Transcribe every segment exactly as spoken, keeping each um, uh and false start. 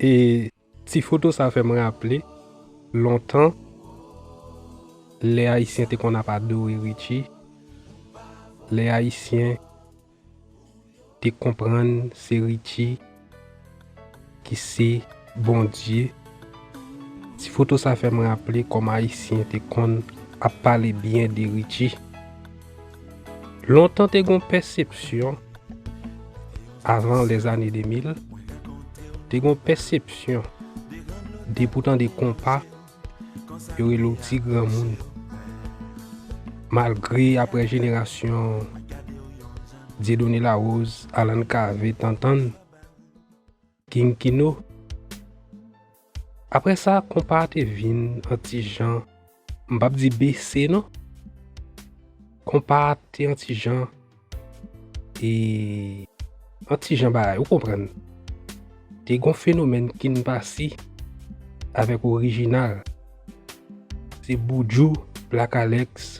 E ti foto sa fè m raple lontan, lè Ayisyen te konn ap adore Richie, lè Ayisyen te konprann se Richie ki se Bondye. Ti foto sa fè m raple kòman Ayisyen te konn ap pale byen de Richie. Lontan te gon pèsepsyon, avan lèzane de mil, te gon pèsepsyon depi w tande konpa, yo rele w ti granmoun. Malgre apre jenerasyon Dieudonné Larose, Alan Cavé, Tantann, King Kino. Apre sa, konpa a te vin an ti jan, m p ap di bese non. Konpa a te an ti jan, e an ti jan bagay, ou konprann. Te gon fenomèn kin pasi avèk orijinal. Se Boudjou, Black Alex,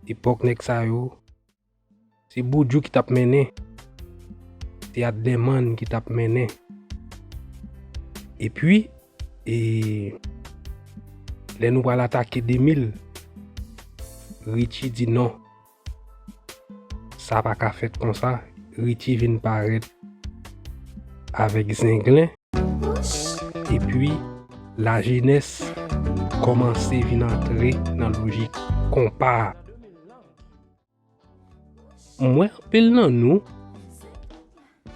epòk nèg sa yo. Se Boudjou ki t ap mennen. Se Adlemann ki t ap mennen. Epi, e, lè nou pral atake de mil, Richie di non. Sa pa ka fèt konsa. Richie vin parèt avèk Zenglen. Epi, lajenès kòmanse vin antre nan lojik konpa a. M wè anpil nan nou,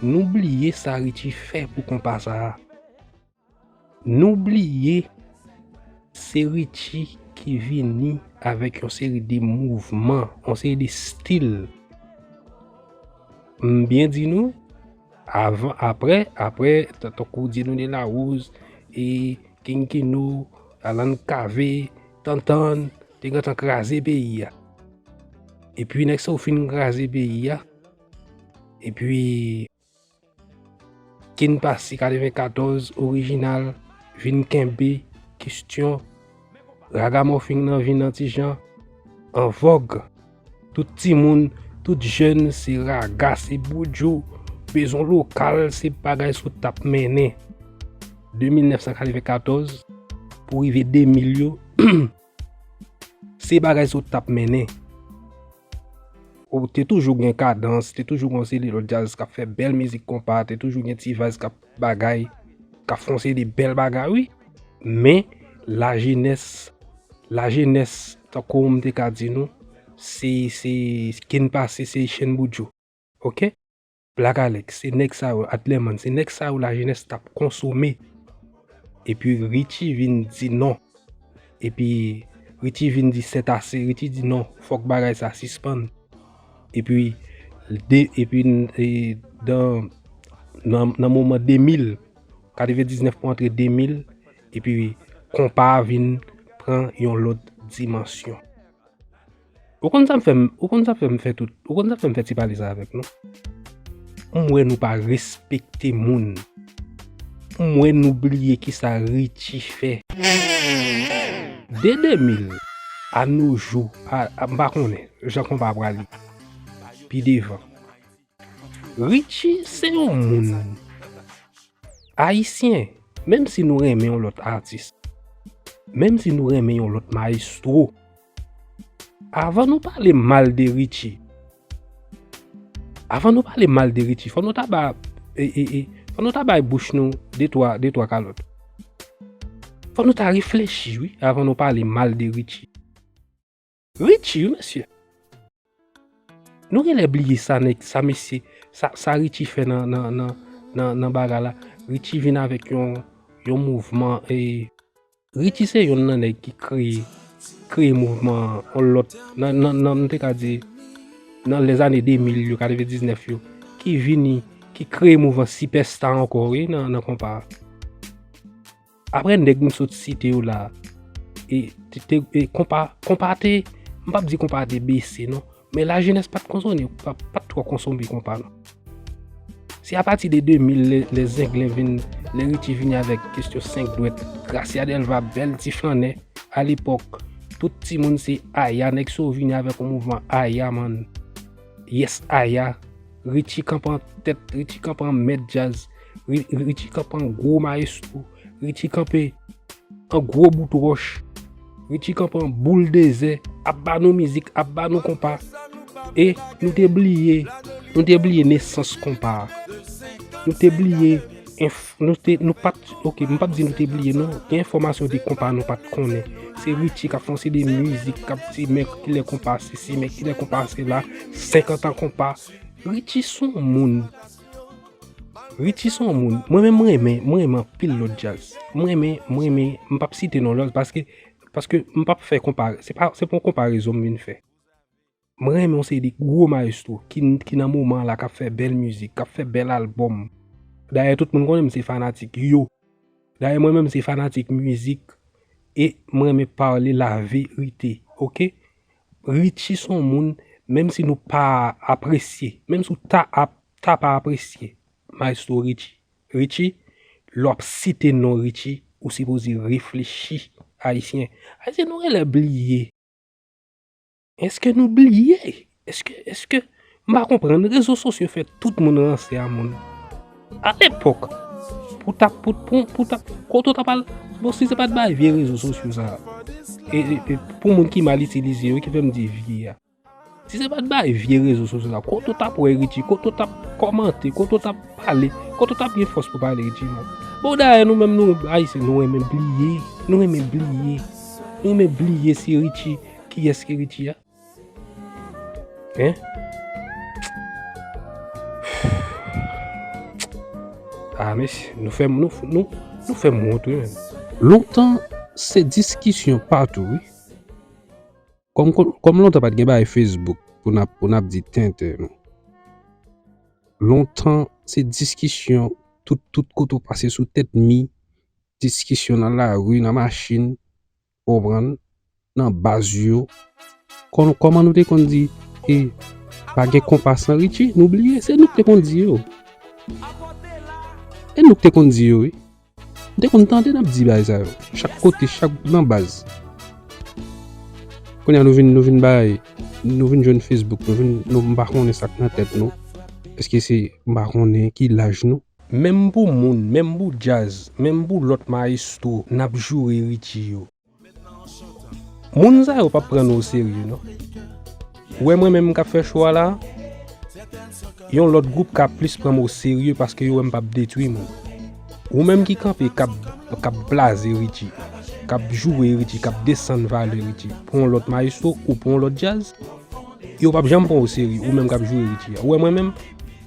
nou bliye sa Richie fè pou konpa sa a. Nou bliye se Richie ki vini avèk yon seri de mouvman, yon seri de stil. M byen di nou, avan, apre, apre, tan-, tankou Dieudonné Larose, e King Kino, Alan Cavé, Tantann, te gentan kraze peyi a. Epi nèg sa yo fin kraze peyi a. Epi Kin pase katrevenkatòz orijinal vin kenbe kestyon ragamòfin nan vin an ti jan an vòg. Tout timoun, tout jèn se raga, se boudjou, bezwen lokal, se bagay sa yo t ap mennen. De mil nèf san katrevenkatòz pou rive de mil yo, se bagay sa yo t ap mennen. Ou te toujou gen Kadans, te toujou gen yon seri de lòt djaz k ap fè bèl mizik konpa, te toujou gen T-Vice k ap bagay, k ap fè yon seri de bèl bagay, wi. Men, lajenès, lajenès, tankou m te ka di nou, se, se, kin pase, se Chenn Boudjou. Oke? Black Alex, se nèg sa yo, Adlemann, se nèg sa yo lajenès t ap konsome. Epi Richie vin di non. Epi Richie vin di c'est assez, Richie di non, fòk bagay sa sispann. Epi, de, epi, e, dan, nan, nan moman de mil, katrevendiznèf pou antre de mil, epi konpa a vin pran yon lòt dimansyon. Ou konn sa m fè m, ou konn sa fè m fè tout, ou konn sa fè m fè ti pale sa avèk nou? M wè nou pa respekte moun. M wè nou bliye kisa Richie fè. De de mil a no jou, a, a, m pa konnen jan konpa a prale pi devan. Richie se yon moun ayisyen, menm si nou renmen yon lòt atis, menm si nou renmen yon lòt mayestwo, avan nou pale mal de Richie, avan nou pale mal de Richie, fò nou ta ba, e, e, e, fò nou ta bay bouch nou de twa, de twa kalòt. Fò nou ta reflechi, wi, avan nou pale mal de Richie. Richie, wi, mesye. Nou genlè bliye sa nèg, sa mesye, sa, sa Richie fè nan, nan, nan, nan, nan bagay la. Richie vin avèk yon, yon mouvman, e, Richie se yonn nan nèg ki kreye, kreye mouvman an lòt, nan, nan, nan, m te ka di, nan lèzane de mil yo, katrevendiznèf yo, ki vini, ki kreye mouvman sipèsta ankò, wi, nan, nan konpa. Apre nèg m sot site yo la, e, te, te, e, konpa, konpa te, m p ap di konpa te bese, non. Men lajenès pa t konsone, pa, pa t twò konsome konpa, non. Se apati de de mil, lè, lè Zenglen vin, lè Richie vini avèk kestyon senk dwèt, Gracia Delva, bèl ti flannè, a lepòk, tout timoun se Aya, nèg sa yo vini avèk yon mouvman Aya, man. Yes, Aya. Richie kanpe an tèt, Richie kanpe an mèt djaz. Ri- Richie kanpe an gwo mayestwo. Richie kanpe an gwo bout wòch. Richie kanpe an boul dezè. Ap ba nou mizik, ap ba nou konpa. E nou te bliye, nou te bliye nesans konpa a. Nou te bliye enf- nou te, nou pa t, ok, m p ap di nou te bliye, non. Gen enfòmasyon de konpa nou pa t konnen. Se Richie k ap fè yon seri de mizik, k ap di men kilè konpa sesi, men kilè konpa sela, senkant an konpa. Richie se yon moun. Richie se yon moun. Mwen menm, mwen renmen, mwen renmen anpil lòt djaz. Mwen renmen, mwen renmen, m p ap site non lòt paske, paske m p ap fè konpa, se pa, se pa yon konparezon m vin fè. Mwen renmen yon seri de gwo mayestwo ki, ki nan moman an la k ap fè bèl mizik, k ap fè bèl albòm. Dayè, tout moun konnen m se fanatik yo. Dayè, mwen menm se fanatik mizik e mwen renmen pale laverite, ok? Richie se yon moun, menm si nou pa apresye, menm si w ta ap, ta pa apresye Mayestwo Richie, Richie, lè w ap site non Richie, ou sipoze reflechi, Ayisyen. Ayisyen, nou genlè bliye. Èske nou bliye? Èske, èske, m pa konprann. Rezo sosyo fè tout moun ranse a moun. A lepòk, pou t ap, pou, pou, pou t ap, kote w t ap al, bon, si se pa t bay vye rezo sosyo sa a, e, e, e pou moun ki mal itilize yo, ki fè m di vye a. Si se pa t bay vye rezo sosyo sa a, kote w t ap wè Richie, kote w t ap kòmante, kote w t ap pale, kote w t ap gen fòs pou pale Richie, non. Bon, dayè, nou menm, nou, Ayisyen, nou renmen bliye, nou renmen bliye, nou renmen bliye si Richie, kiyès ki Richie a. Hein? Ah, mesye, nou fè m, nou, nou, nou fè m wont, wi, menm. Lontan, se diskisyon patou, wi. Kòm, kòm, kòm lontan pa t gen bagay Facebook pou n ap, pou n ap di tenten, non. Lontan, se diskisyon, tout, tout kote w pase sou tèt mi, diskisyon nan lari, nan machin, w konprann, nan baz yo. Kon-, kòman nou te konn di, e, pa gen konpa san Richie, nou bliye, se nou ki te konn di yo. E nou ki te konn di yo, wi. M te konn tande n ap di bagay sa yo. Chak kote, chak nan baz. Kounye a nou vin, nou vin bay, nou vin jwenn Facebook, nou vin, nou, m pa konnen sa k nan tèt nou. Èske se, m pa konnen ki laj nou. Menm pou moun, menm pou djaz, menm pou lòt mayestwo, n ap joure Richie yo. Moun sa yo p ap pran nou oserye, non. Ou wè mwen menm k ap fè cho a la, yon lòt gwoup ka plis pran m oserye paske yo wè m p ap detwi moun. Ou menm ki kanpe k ap, k ap blaze Richie, k ap joure Richie, k ap desann valè Richie pou yon lòt mayestwo ou pou yon lòt djaz, yo p ap janm pran w oserye, ou menm k ap joure Richie a. Ou wè mwen menm,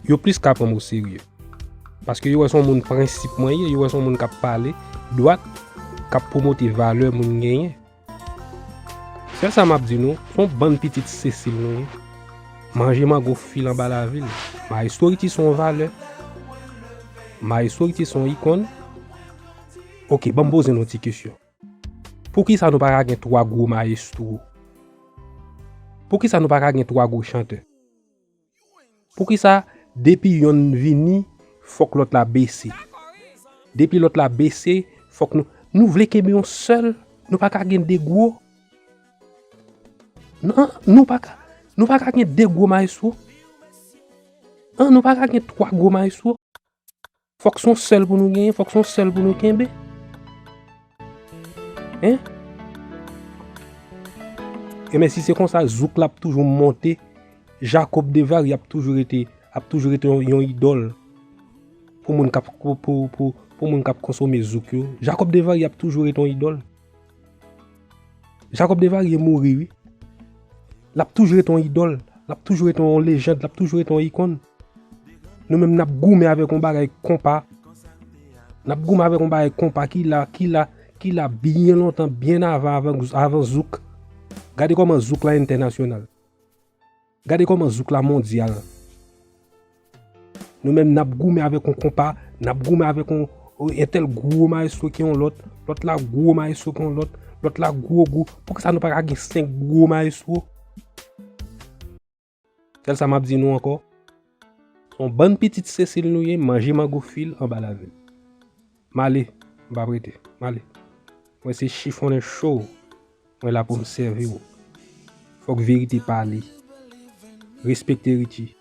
yo plis ka pran m oserye. Paske yo wè se yon moun prensip mwen ye, yo wè se yon moun k ap pale dwat, k ap pwomote valè moun genyen. Sèl sa m ap di nou, se yon bann pitit Sesil nou ye. Manje mango fil anba lavil. Mayestwo Richie se yon valè. Mayestwo Richie se yon ikòn. Ok, ban m poze nou yon ti kesyon. Poukisa nou pa ka gen twa gwo mayestwo? Poukisa nou pa ka gen twa gwo chantè? Poukisa depi yonn vini, fòk lòt la bese? Depi lòt la bese, fòk nou, nou vle kenbe yon sèl, nou pa ka gen de gwo? Non, nou pa ka, nou pa ka gen de gwo mayestwo? An, nou pa ka gen twa gwo mayestwo? Fòk se yon sèl pou nou genyen, fòk se yon sèl pou nou kenbe. Hein? Enben, si se konsa, zouk la ap toujou monte. Jacob Devary ap toujou rete, ap toujou rete yon, yon idòl pou moun k ap, pou, pou, pou, pou moun k ap konsome zouk yo. Jacob Devary ap toujou rete yon idòl. Jacob Devary mouri, wi. L ap toujou rete yon idòl. L ap toujou rete yon lejand. L ap toujou rete yon ikòn. Nou menm, n ap goumen avèk yon bagay konpa. N ap goumen avèk yon bagay konpa ki la, ki la, ki la byen lontan, byen avan, avan, avan zouk. Gade kòman zouk la entènasyonal. Gade kòman zouk la mondyal. Nou menm, n ap goumen avèk yon konpa, n ap goumen avèk yon, yon entèl gwo mayestwo ki yon lòt, lòt la gwo mayestwo ki yon lòt, lòt la gwo, gwo. Poukisa nou pa ka gen senk gwo mayestwo? Sèl sa m ap di nou ankò, se yon bann pitit Sesil nou ye, manje mango fil anba lavil. M ale, m p ap rete, m ale. Mwen se chifonnen cho, mwen la pou m sèvi w. Fòk verite pale. Respekte Richie.